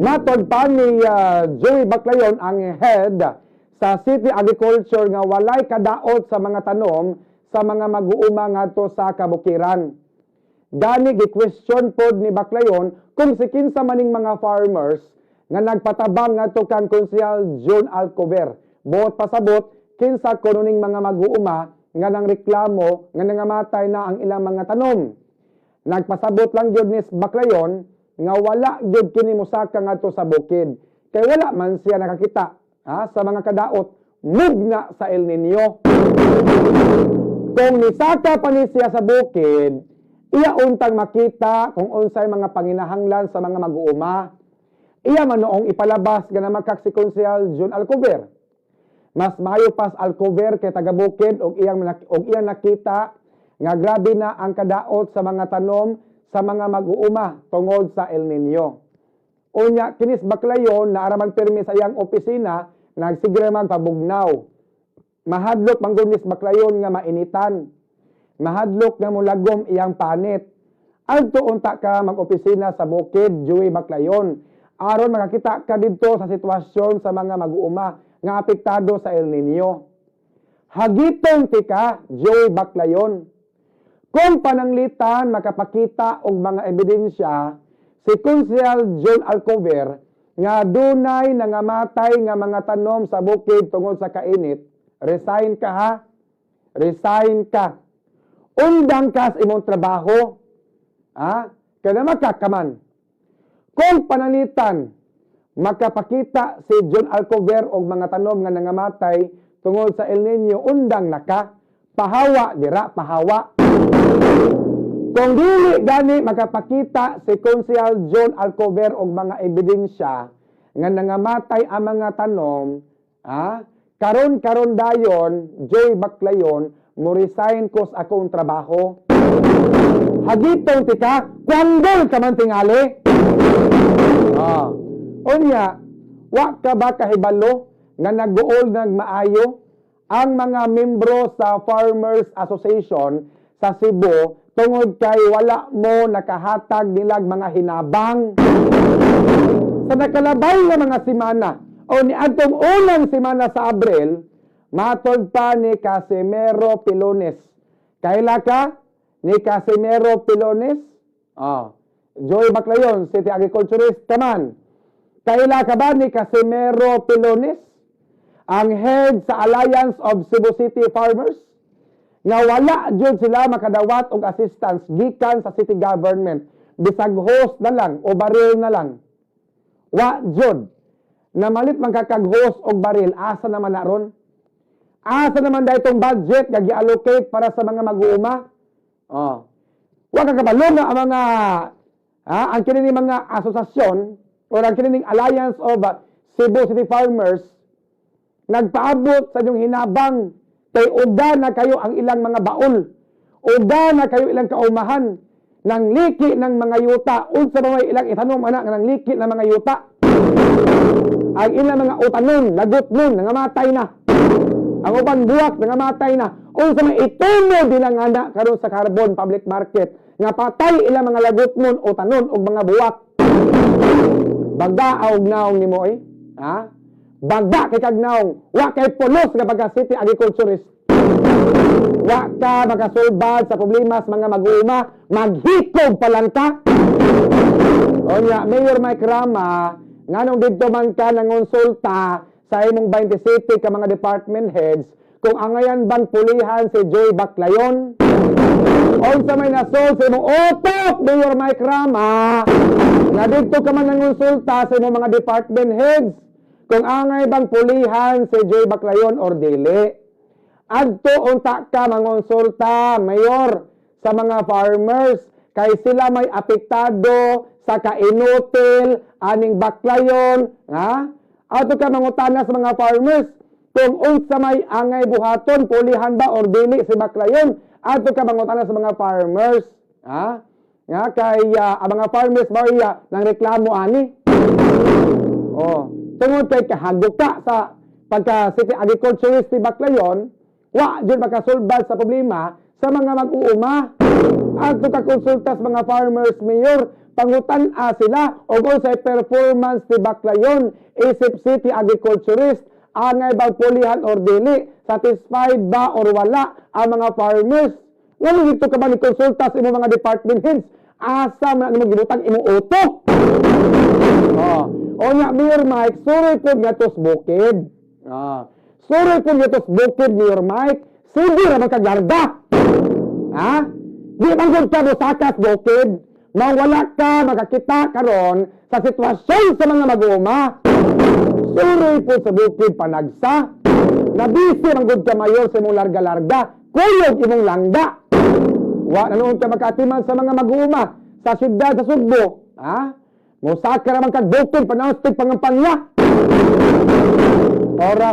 Matod pa ni Joey Baclayon, ang head sa City Agriculture, nga walay kadaot sa mga tanom sa mga mag-uuma ngadto sa kabukiran. Gani gi-question pod ni Baclayon kung si kinsa maning mga farmers nga nagpatabang ngadto kang Konsehal John Alcover. Buot pasabot, kinsa kuno ning mga mag-uuma nga nang reklamo nga nangamatay na ang ilang mga tanom. Nagpasabot lang gyud ni Baclayon nga wala gyud kini mosaka ngadto sa bukid. Kay wala man siya nakakita, ha, sa mga kadaot mugna sa El Nino. Kung nisaka pa ni siya sa bukid, iya untang makita kung unsay mga panginahanglan sa mga mag-uuma. Iya man noong ipalabas nga namakak si Konsehal John Alcover. Mas maayo pas Alcover kay taga bukid og iyang nakita nga grabe na ang kadaot sa mga tanom sa mga mag-uuma tungod sa El Nino. Unya kinis Baclayon na araman pirmi sa iyang opisina, nagsige man pabugnaw. Mahadlok man gud nis Baclayon nga mainitan. Mahadlok nga mulagom iyang panit. Adto unta ka mag-opisina sa bukid, Joey Baclayon, aron makakita ka didto sa sitwasyon sa mga mag-uuma nga apektado sa El Nino. Hagiton tika, Joey Baclayon. Kung pananglitan makapakita og mga ebidensya si Konsehal John Alcover nga dunay nangamatay nga mga tanom sa bukid tungod sa kainit, resign ka, ha? Resign ka. Undang ka sa imong trabaho. Ha? Kaya makakaman. Kung pananglitan makapakita si John Alcover og mga tanom nga nangamatay tungod sa El Nino, undang naka, pahawa dira, pahawa. Kung dili gani makapakita si Konsehal John Alcover og mga ebidensya nga nangamatay ang mga tanom, ha? Karon karon dayon, Joey Baclayon, mo resign ko sa akong trabaho. Hagiton tika, kwandol ka man tingali. Ah. Unya, wa ka ba kahibalo nga nag-uol nagmaayo ang mga membro sa Farmers Association sa Cebu tungod kay wala mo nakahatag nilag mga hinabang? Sa nakalabay nga mga semana o niadtong unang semana sa Abril, matod pa ni Casimero Pilones. Kaila ka ni Casimero Pilones? Oh. Joey Baclayon, City Agriculturist kaman. Kaila ka ba ni Casimero Pilones? Ang head sa Alliance of Cebu City Farmers? Nga wala jud sila makadawat og assistance gikan sa city government. Bisag hose na lang o baril na lang. Wa jud. Namalit man kakag hose og baril, asa naman na ron? Asa naman da itong budget nga gi-allocate para sa mga mag-uuma? Oh. Wa ka kabalo nga ang mga, ha, ang kini ni mga asosasyon o ang kini ning Alliance of Cebu City Farmers nagpaabot sa inyong hinabang kay uga na kayo ang ilang mga baol. Uga na kayo ilang kaumahan nang liki ng mga yuta. Unsa ba may ilang itanom ana nga nang liki ng mga yuta? Ang ilang mga utanon, lagot nun, nangamatay na. Ang uban buwak, nangamatay na. Unsa may itumo bilang ana karon sa Carbon Public Market nga patay ilang mga lagot nun, utanon og mga buwak? Bagda og naong nimo eh. Ha? Bagda kay kag naong, wa kay pulos nga pagka city agriculturist. Wa ka makasulbad sa problema sa mga mag-uuma, maghikog pa lang ka. Onya, Mayor Mike Rama, nganong didto man ka nangonsulta sa imong 27 ka mga department heads kung angayan bang pulihan si Joey Baclayon? Unsa may nasol sa imong utok, Mayor Mike Rama, nga didto ka man nangonsulta sa imong mga department heads kung angay bang pulihan si Joey Baclayon or dili? Adto unta ka mangonsulta, Mayor, sa mga farmers kay sila may apektado sa kainutil aning Baclayon, ha? Adto ka mangutana sa mga farmers kung unsa may angay buhaton, pulihan ba or dili si Baclayon. Adto ka mangutana sa mga farmers, ha? Nga kay ang mga farmers ba iya nang reklamo ani. Oh, tungod kay kahagok ka sa pagka city agriculturist ni Baclayon, wa jud makasulbad sa problema sa mga mag-uuma. Adto ka konsulta sa mga farmers, Mayor, Pangutan-a sila og unsay performance ni Baclayon isip city agriculturist, angay bang pulihan or dili, satisfied ba or wala ang mga farmers? Ngano dito ka ba ni konsulta sa imong mga department heads? Asa man ang imong gibutang imong utok? Oh. O nya, Mayor Mike, suroy po nga sa bukid. Ah. Suroy po nga sa bukid, Mayor Mike. Sige ra man kaglarga. Ha? Di man gud ka mosakas bukid. Mawala ka makakita karon sa sitwasyon sa mga mag-uuma. Suroy po sa bukid, panagsa. Nabisi man gud ka, Mayor, sa imong larga-larga. Kuyog imong langga. Wa na nuon ka makaatiman sa mga mag-uuma sa siyudad sa Sugbo. Ha? Mosaka ra man kag bukid panahon sa pangampanya. Oras.